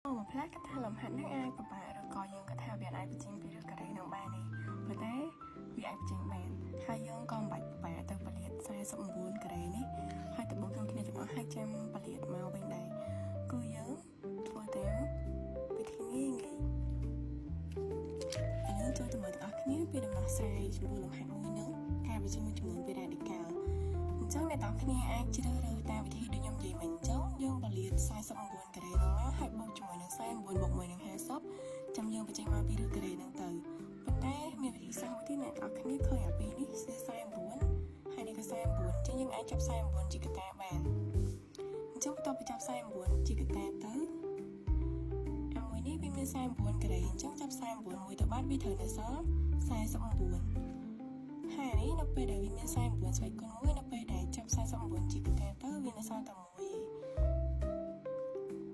មួយផ្លែគិតថាលំហាត់ហ្នឹងអាចពិបាកឬក៏យើងគិតថាវាអាចបញ្ចេញពីឫសការ៉េនឹងបានទេប៉ុន្តែវាអាចបញ្ចេញបានហើយយើងក៏មិនបាច់ពិបាកទៅពលាត49ការ៉េនេះហើយទៅបូកចូលគ្នាទាំងអស់ហើយចាំពលាតមកវិញដែរគឺយើងធ្វើតាមវិធីងាយងាយឥឡូវចូលទៅមើលទាំងអស់គ្នាពីដំណោះស្រាយចំពោះលំហាត់មួយហ្នឹងការបញ្ចេញមួយចំនួនពី radical អញ្ចឹងអ្នកទាំងគ្នាអាចជ្រើសរើសតាមវិធីដូចខ្ញុំនិយាយមិញអញ្ចឹងយើងពលាត49ការ៉េហ្នឹងមកហើយបូកជាមួយនឹង49បូក1នឹង50ចាំយើងបញ្ចេញមកពីឫសការ៉េហ្នឹងទៅប៉ុន្តែមានវិធីសាស្ត្រមួយទៀតអ្នកទាំងគ្នាឃើញអាពីរនេះគឺ49ហើយនេះក៏49អញ្ចឹងយើងអាចចាប់49ជាកតាបានអញ្ចឹងបន្ទាប់ពីចាប់49ជាកតាទៅអាមួយនេះវាមាន49ការ៉េអញ្ចឹងចាប់49មួយទៅបានវាត្រូវនៅសល់49ហើយនេះនៅពេលដែលវាមាន49ស្វ័យគុណ1នៅពេលដែលចាប់49ជាកតាទៅវានៅសល់តែមួយ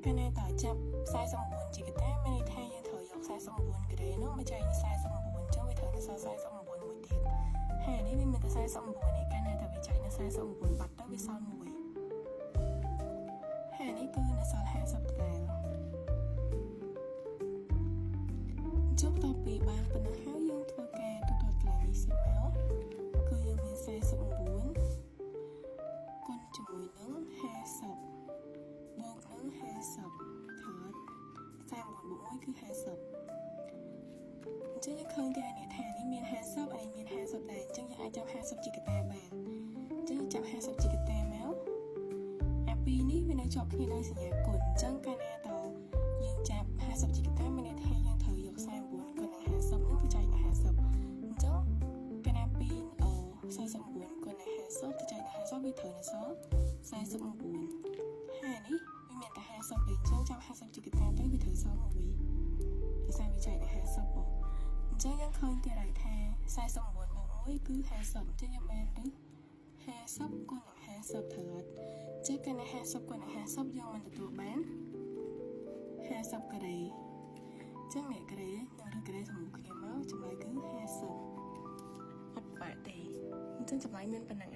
កាលណាតើចាប់49ជាកតាមានន័យថាយើងត្រូវយក49ការ៉េនោះមកចែកនឹង49អញ្ចឹងវាត្រូវនៅសល់49មួយទៀតហើយនេះវាមានតែ49នេះកាលណាតែវាចែកនឹង49បាត់ទៅវាសល់មួយហើយនេះគឺនៅសល់50ដដែលអញ្ចឹងតពីបានប៉ុណ្ណោះហើយយើងធ្វើការទូទាត់កន្លែងនេះសិនមកគឺយើងមាន49គុណជាមួយនឹង50បូកនឹង50ថត49បូក1គឺ50អញ្ចឹងយើងឃើញតែនេះថានេះមាន50អានេះមាន50ដែរអញ្ចឹងយើងអាចចាប់50ជាកតាបានអញ្ចឹងយើងចាប់50ជាកតាមកអាពីរនេះវានៅជាប់គ្នាដោយសញ្ញាគុណអញ្ចឹងកាលណាតយើងចាប់50ជាកតាមានន័យថាយើងត្រូវយក49គុណនឹង50នឹងទៅចែកនឹង50អញ្ចឹងកាលណា2អ49គុណនឹង50ទៅចែកនឹង50វាត្រូវនៅសល់49ហើយនេះវាមានតែ50ទេអញ្ចឹងចាប់50ជាកតាទៅវាត្រូវសល់1ដោយសារវាចែកនឹង50បងអញ្ចឹងយើងឃើញទៀតហើយថា49បូក1គឺ50អញ្ចឹងយើងបានឬ50គុណនឹង50ត្រូវអត់ចេះកាលណា50គុណនឹង50យើងមិនទទួលបាន50ការ៉េអញ្ចឹងអ្នកការ៉េនឹងឬការ៉េសម្រាប់គ្នាមកចម្លើយគឺ50អត់បាក់ទេអញ្ចឹងចម្លើយមានប៉ុណ្ណឹងឯង។